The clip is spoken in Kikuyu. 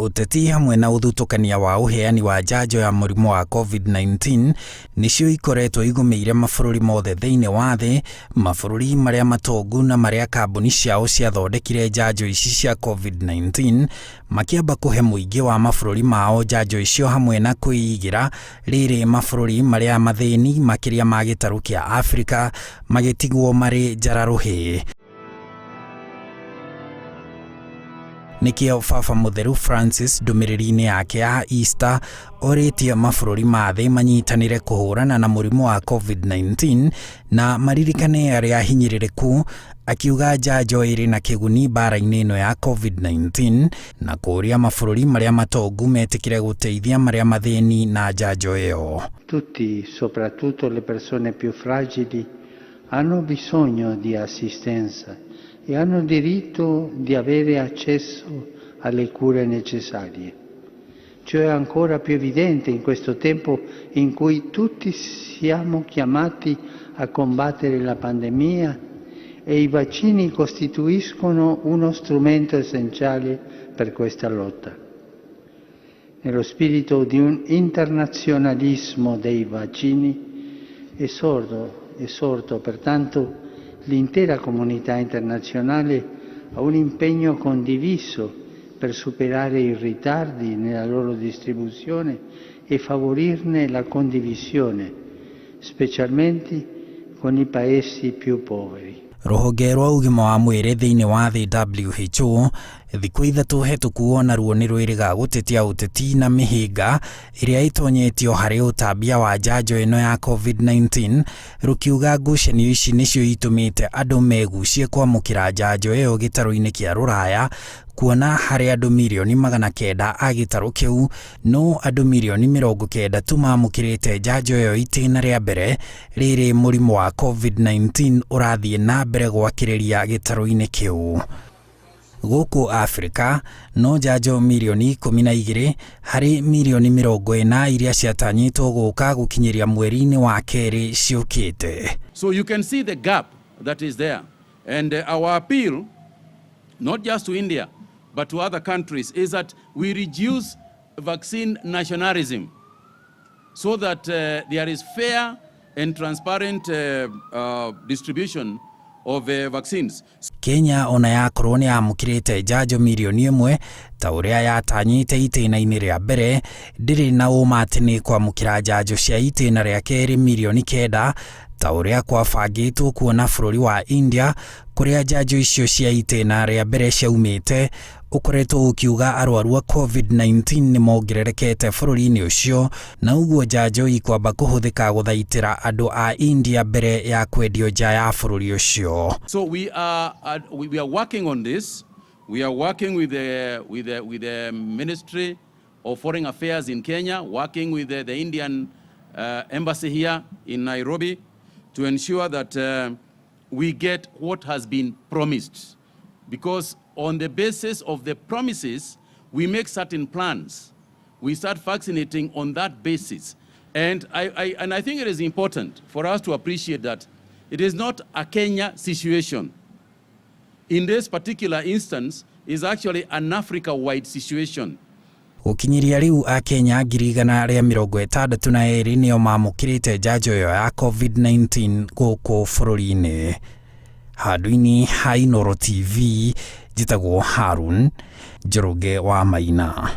Ũteti hamwe na ũthutũkania wa ũheani wa njanjo ya mũrimũ wa Covid-19 nĩcio ikoretwo igũmĩire mabũrũri mothe thĩinĩ wa thĩ, mabũrũri marĩa matongu na marĩa kambuni ciao ciathondekire njanjo ici cia Covid-19 makĩamba kũhe mũingĩ wa mabũrũri mao njanjo icio hamwe na kwĩigĩra rĩrĩ mabũrũri marĩa mathĩni makĩria ma gĩtarũ kĩa Afrika magĩtigwo marĩ njara rũhĩ. Nĩkĩo Baba Mũtheru Francis ndũmĩrĩri-inĩ yake ya Easter orĩtie mabũrũri ma thĩ manyitanĩre kũhũrana na mũrimũ wa Covid-19 na maririkane arĩa ahinyĩrĩrĩku, akiuga njanjo ĩrĩ na kĩguni mbara-inĩ ĩno ya Covid-19 na kũũria mabũrũri marĩa matongu metĩkĩre gũteithia marĩa mathĩni na njanjo ĩyo. Tutti, soprattutto le persone più fragili, hanno bisogno di assistenza e hanno diritto di avere accesso alle cure necessarie. Ciò è ancora più evidente in questo tempo in cui tutti siamo chiamati a combattere la pandemia e i vaccini costituiscono uno strumento essenziale per questa lotta. Nello spirito di un internazionalismo dei vaccini, esorto pertanto l'intera comunità internazionale a un impegno condiviso per superare i ritardi nella loro distribuzione e favorirne la condivisione, specialmente con i paesi più poveri. Rũhonge rwa ũgima wa mwĩrĩ thĩinĩ wa thĩ WHO thikũ 3 hetũku onaruo nĩ rwĩrĩga gũtetia ũteti na mĩhĩnga ĩrĩa ĩtonyetio harĩ ũtambia wa njanjo ĩno ya Covid-19, rũkiuga ngucanio ici nĩcio itũmĩte andũ megucie kwamũkĩra njanjo ĩyo gĩtarũ-inĩ kĩa Rũraya, kuona harĩ andũ mirioni 900 a gĩtarũ kĩu no andũ mirioni 90 tu mamũkĩrĩte njanjo ĩyo itĩna rĩa mbere rĩrĩ mũrimũ wa Covid-19 ũrathiĩ na mbere gwakĩrĩria gĩtarũ-inĩ kĩu. Gũkũ Afrika no njanjo mirioni 12 harĩ mirioni 40 iria ciatanyĩtwo gũka gũkinyĩria mweri-inĩ wa kerĩ ciũkĩte. So you can see the gap that is there. And our appeal, not just to India, but to other countries, is that we reduce vaccine nationalism so that there is fair and transparent distribution of vaccines. Kenya ona yakorwo nĩ yamũkĩrĩte njanjo mirioni 1 ta ũrĩa yatanyĩte itĩna-inĩ rĩa mbere, ndĩrĩ na ũma atĩ nĩ kwamũkĩra njanjo cia itĩna rĩa kerĩ mirioni 9 ta ũrĩa kwabangĩtwo, kuona bũrũri wa India kũrĩa njanjo icio cia itĩna rĩa mbere ciaumĩte ũkoretwo ũkiuga arwaru a Covid-19 nĩ mongererekete bũrũri-inĩ ũcio, na ũguo njanjo ikwamba kũhũthĩka gũthaitĩra andũ a India mbere ya kwendio nja ya bũrũri ũcio. So we are working on this. We are working with the Ministry of Foreign Affairs in Kenya, working with the Indian Embassy here in Nairobi to ensure that we get what has been promised. Because on the basis of the promises, we make certain plans. We start vaccinating on that basis. And I think it is important for us to appreciate that it is not a Kenya situation. In this particular instance, is actually an Africa-wide situation. Gũkinyĩria rĩu akenya 162,000 nĩo mamũkĩrĩte njanjo ĩyo ya Covid-19 gũkũ bũrũri-inĩ. Handũ-inĩ ha Inooro TV, njĩtagwo Harun Njoroge wa Maina.